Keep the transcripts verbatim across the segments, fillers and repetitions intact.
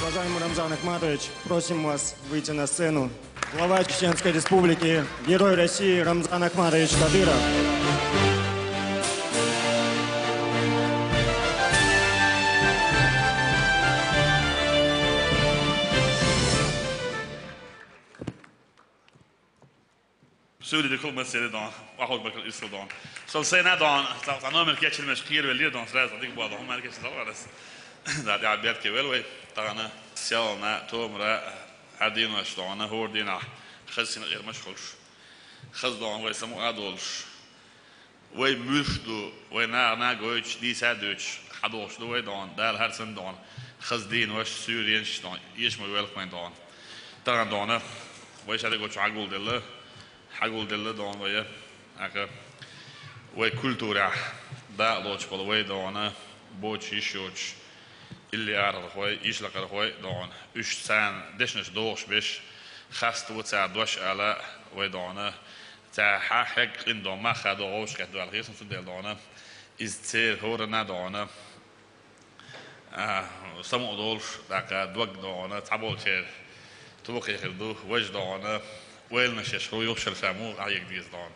Уважаемый Рамзан Ахматович, просим вас выйти на сцену. Глава Чеченской Республики, Герой России Рамзан Ахматович Кадыров. Суьйли дика хул массеран дон, вахуд бакал ирсал дон. Сол сайна дон, цхьа номер кечирмеш кхийра велира дон, сразу дика бола дон, хӀумма кечира дон, варас. Да, да, бетке вел вай, тахана, селна, томра, хьадийна дон, хӀор дийнахь, хаза сина гӀермаш хуш. Хаза дон вай самукъа долуш. Вай муьлш ду, вай наха нагойтуш, дийца а дуьйцуш, хьадохуш ду вай дон, Дала хьарсан дон, хаза дийна ваша, суьйренаш дон, эшма велха вайн дон. Тахана дона, вай шадерго чу хьагулделла, хьагулделла дон вай, ака, вай культурехь, дакъа лоцуш болу вай дона, боцуш йиш йоцуш, илли арахой, йишлакхархой дон, уьш царна дешнаш дохуш беш, хаставу цара дош ала вай дона, Ца хьа хьегна къин дон, мах хадо гӀовшахетта ваьлла хезна цундела дона. Иза церан хӀоранна дона. А, самукъа долуш, тӀаккха дог дона, цхьаболчеран тохе хир ду, важа дона. Ойланаш еш хӀу юхшара ша муха хьега деза дона.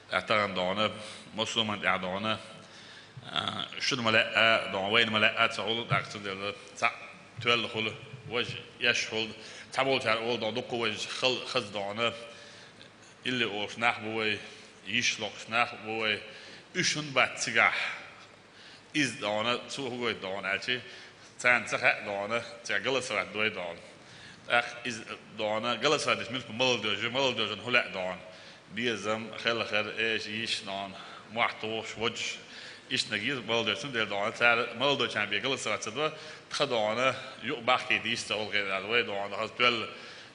ТӀаккха тахана дона, мусулман тӀехь дона. А, шуна ма лаьа дона, вайна ма лаьа ца хуьлу, тӀаккха цундела цхьаъ тоьлла хуьлу, важа еш хуьлу. Цхьаболчара олу дона, дуккха важа хал-, хаза дона. Илли олуш нах бу вай, йиш локхуш нах бу вай. Уьш хӀунда бац цигахь? Иза дона, цо хӀу гойту дона аьлчи, царна ца хаьа дона, цигахь голосовать дой дона. ТӀаккха иза дона, голосовать деш муьлхха молодёжь, молодёжьна хӀу лаьа дона. Безам, хелхар, эша, йиш дона, мохь тухуш, водуш, иштанаг йира молодёжь, цундела дона, цара молодёжьна бен голосовать ца до, тха дона, юкъа бахкийта йиш ца гӀулгӀе аьлла, вай дона, хаза тоьлла,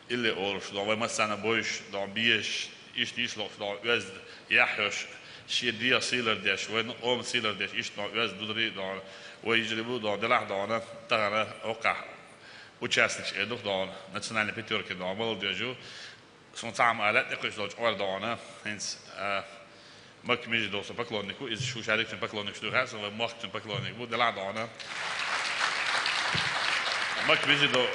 Илли олуш дон, вай массарна бойуш дон, безаш, иштта йиш локхуш дон, оьзда, яхь йолуш, шен дегӀ сийлар деш, вайн къоман сийлар деш, иштта дон, оьзда дударий дон, вай йижарий бу дон, делахь дона, тахана хӀокхахь участникаш эр ду дон, национальный пятёрки дон, молодёжь ю. Суна цхьа хӀума ала, тӀекхуьуш долчу гӀора дона, хӀинца, а, Макка Межидов сан поклонник ву, иза шу шадерг цуьнан поклонникаш ду хаьа, сан вай мохк цуьнан поклонник бу, делахь дона. Макка Межидов,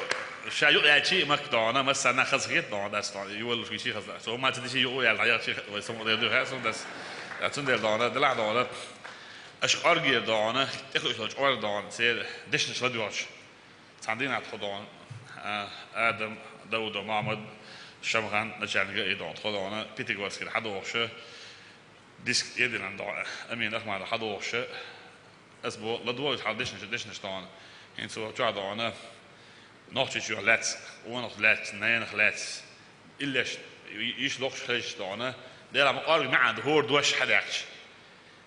ша юкъаьлчи Макка дона, массарна хаза хета дона, дас дона, юваллуш гичи хаза. Со ма ца дичи юкъа яьлла, дӀаяхчи вай самукъа дер ду хаьа, сан дас. Цундела дона, делахь дона. Аша къоргера дона, тӀекхуьуш долчу гӀора дона, церан дешнаш ладоьгӀуш. Цхьана дийнахь тхо дона, а, Адам, Даудов Мохьмад, Шамхан, начальник ГАИ дона, тхо дона, Пятигорскера хьадохуша, диск тӀедиллина дона, Амин Ахмадов хьадохуша, ас бо, ладогӀа хьал дешнаш, дешнаш дона. ХӀинца чохь дона, Нохчийчоь лаьцна, къонах лаьцна, ненах лаьцна, иллеш, йиш локхуш хезаш дона, дера ма къорга маьӀна ду, хӀора дош хьадаьккхича.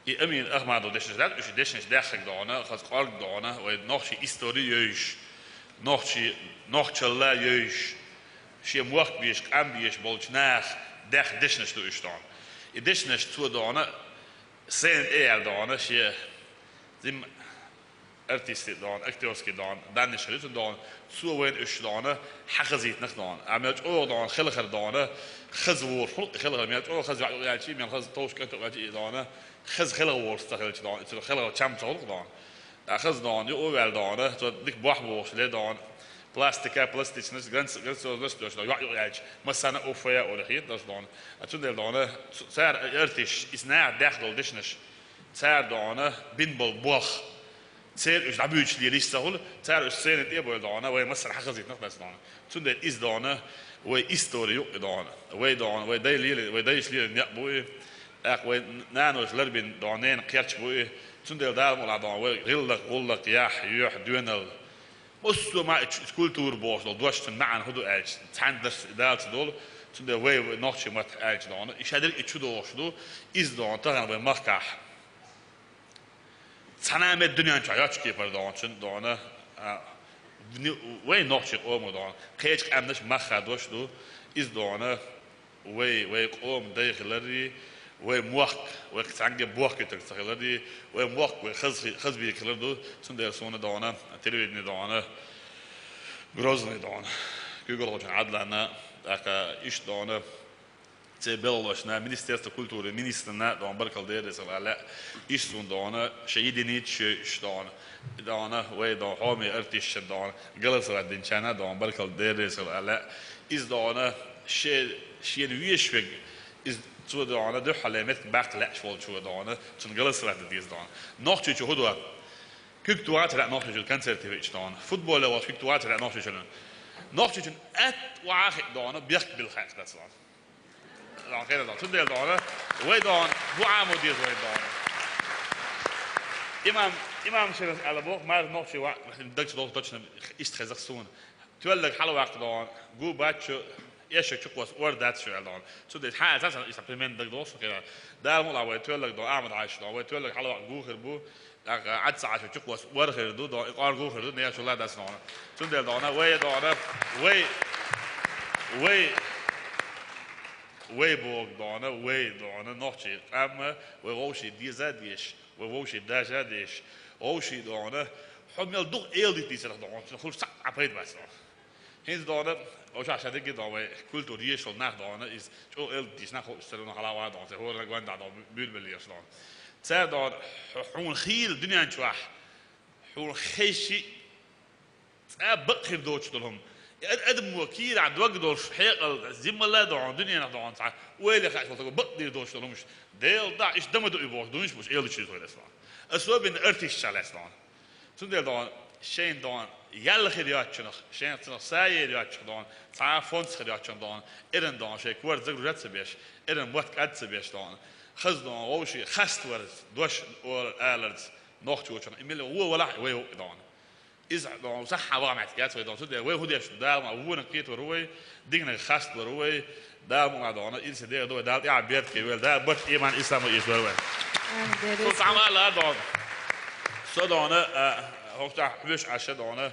И Амин Ахмадов дешнаш дац, уьш дешнаш даьххьиг дона, хаза къорг дона, вай нохчийн истори йовзуш, нохчийн, нохчалла йовзуш, шен мохк безаш, къам безаш болчу наха даьхна дешнаш ду уьш дона. И дешнаш цо дона, сцена тӀе яьлла дона, шен зим артистский дона, актёрский дона, даннаш хир ю цуьнан дона, цо вайна уьш дона, хьахазийтинарх дона. А мел чӀогӀа дона, хелхар дона, хаза волуш, хӀун хелхар, мел чӀогӀа хаза ваьӀ юкъаьлчи, мел хаза товш кӀант юкъаьлчи и дона, хаза хелха волуш ца хилча дона, и цуьнан хелха чам ца хуьлу дона. А хаза дона, юкъа ваьлла дона, цо дика бохь бохуш ле дона. Пластика, пластичность, гранц-, грациозность дош дона, йоӀ юкъаьлча, массарна уффая олу хета дош дона. А цундела дона, ц-, цара артисташ, иза наха даьхна долу дешнаш, цара дона, бина болу болх, Церан уьш дӀабуьйцуш лелийш ца хуьлу, цара уьш сценан тӀе а бойла дона, вай массара хьахазийтинарх дац дона. Цундела иза дона, вай истори юкъа дона. Вай дона, вай дай лели-, вай дайша лелийна некъ бу и, тӀаккха вай наноша ларбина дона, ненан кхерч бу и. Цундела Дала мукъалахь дона, вай гӀиллакх, гӀуллакх, яхь, юьхь, доьналла. Массо а ма и чу-, культура бохуш долу дош цуьнан маьӀна хӀун ду аьлча, цхьаьна даш и Дала ца долу, цундела вай, вай нохчийн маттахь аьлча дона, и шадерг и чу дохуш ду, иза дона, тахана вай махкахь. Цхьана а мет дуьнен чохь йоцчу кепара дона, цуьнан дона, а, ни-, вай нохчийн къоман дона, кхечу къаьмнаш мах хадош ду, иза дона, вай, вай къоман дай хиларий, вай мохк, вай цхьаьнгге бохкуьйтург ца хиларий, вай мохк, вай хаза хи-, хаза бийриг хилар ду, цундела суна дона, телевидение дона, Грозный дона, куьйгалхочун Ӏадлана, тӀаккха иштта дона, Цу белхалошна, Министерство культуры министрна, дона, баркал дерригаш аьлла, иштта цунна, дона, шоай единицаш, дона, дона, вай, дона, хьоме артисташна, дона, голосовать динчарна, дона, баркал дерригаш аьлла, из, дона, ше-, шена вешверг, из цо, дона, дуьххьарле меттиг баккха лаьаш волчо, дона, цунна голосовать де деза, дона. Нохчийчо хӀун до? Куьг тохац вай Нохчийчоьнан концерте веача, дона. Футболе волча куьг тохац вай Нохчийчоьнан. Нохчийчун атта охьа а хиъна, дона, бехк билла хьаькхна дац, дона. Дона, хӀара, дона. Цундела, дона, вай, дона, бу Ӏамо деза вай, дона. Имам, имам Шираз аьлла боху, мара нохчий ваъ, даг чу долу точно иштта хеза суна. Тоьлларг хьалаваккха, дона, гу бац шу, эшшаг чукхосса ор дац шу аьлла, дона. Цундела хьан а цхьа иштта примерно дагадогӀу суна хӀара. Дала мукъалахь вай Тоьлларг, дона, Ахьмад-Хьаьжас, дона, вай Тоьлларг хьалаваккха гу хир бу. ТӀаккха Ӏад ца Ӏаш чукхосса ор хир ду, дона, и къоргу хир ду, нехан чулла дац, дона. Цундела, дона, вай, дона, вай, вай, вай боху, дона, вай, дона, нохчий къам, вай вовшийн деза а дезаш, вай вовшийн дажа а дезаш, вовшийн, дона, хьо мел дукха эладита дийцарх, дона, цунах хуьлуш цхьа а пайда бац, дона. ХӀинца, дона, вовшах ша дерриге, дона, вай культура езаш йолу нах, дона, иза чӀогӀа эладита дийцина нах, хууш цара хьала а ван, дона, церан хӀораннан гонна, дона, буьйлабелла езаш, дона. Цара, дона, хьуна хийла дуьнен чохь, хьуна хезча а, цкъа а бакъ хир доцуш долу хӀума. И ад-, адамо кийрахь дог долуш хьекъал, зиммал а, дона, дуьненах, дона, цхьа ойла хаьаш волу стага бакъ дийр доцуш долу хӀумаш. Делан дуьхьа, иштта дан ма ду и бохуш, дуйнаш бу уьш эладитанаш вай, дона. Особенно артисташна лаьцна, дона. Цундела, дона, шайна, дона, ял хир йоцучунах, шайна цунах са ер йоцучунах, дона, цхьа а фондс хир йоцучунах, дона, эрна, дона, шайн корта загружать ца беш, эрна мотт кӀад ца беш, дона, хаза, дона, вовшийн хеставарца, дош олар-аларца, нохчочунах, и мел вон валахь а вай ву, дона. Иза, дона, сахьа ваха моттиг яц вай, дона, цундела вай хӀун деш ду, Дала ма, вонах кхетор ву вай, диканах хеставар ву вай, Дала мукъалахь, дона, ирсе дегӀ ду вай, Дала тӀаьхьа беркате войла, Дала барт, иман, ислам эца войла вай. Амин. Со цхьа ма аьлла, дона. Со, дона, а, хӀокху тӀехь хьоьжуш Ӏаш, дона,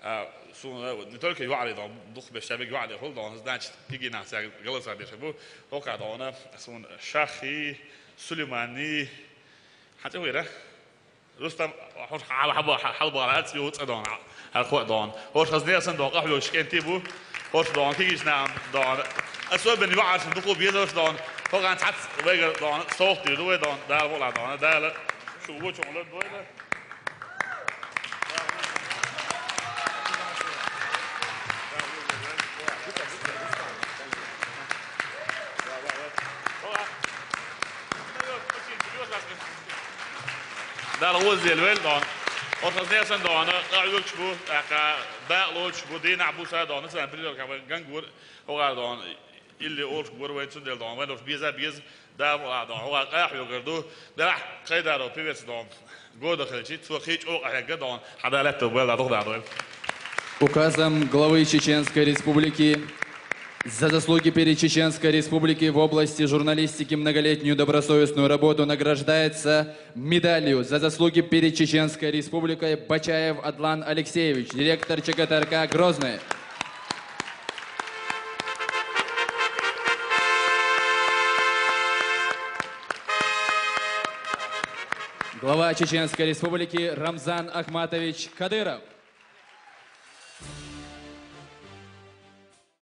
а, суна не только йоӀарий, дона, дукхахберш ша мега йоӀарий хуьлу, дона, значит, кегийнах цаьрга голосовать деш бу. ХӀокху, дона, суна Шахи, Сулеймани, хьан цӀе вира? Рустам, хӀорш хьал-, хьал-, хьал-, хьалабахара аццо цӀа, дона, хьархо а, дона. ХӀорш хаза нехан, дона, къахьоьгуш кӀентий бу. ХӀорш, дона, кегийчу нахана, дона. Особенно йоӀаршна дукха безарш, дона. ХӀокхарна цхьацца вайгара, дона, совгӀат дийр ду вай, дона. Дала мукъалахь, дона. Дала шу вочунах лардойла. Дала гӀоза елла войла, дона. ХӀорш хаза нехан, дона, къахьоьгуш бу, тӀаккха дакъа лоцуш бу, дийнахь бу ша, дона, национальный призёрш вайн ган гора, хӀокхара, дона, илли олуш гора вайн, цундела, дона, вайн долуш беза а беза, Дала мукъалахь, дона, хӀокхара къахьоьгур ду, делахь Хайдаров певец, дона, года хилча, цо кхин чӀогӀа къахьегна, дона, хьан Дала лаьттах бойла, дукха дакъа дойла. Указом главы Чеченской Республики за заслуги перед Чеченской Республикой в области журналистики, многолетнюю добросовестную работу награждается медалью «За заслуги перед Чеченской Республикой» Бачаев Адлан Алексеевич, директор Ч Г Т Р К Грозный. Глава Чеченской Республики Рамзан Ахматович Кадыров.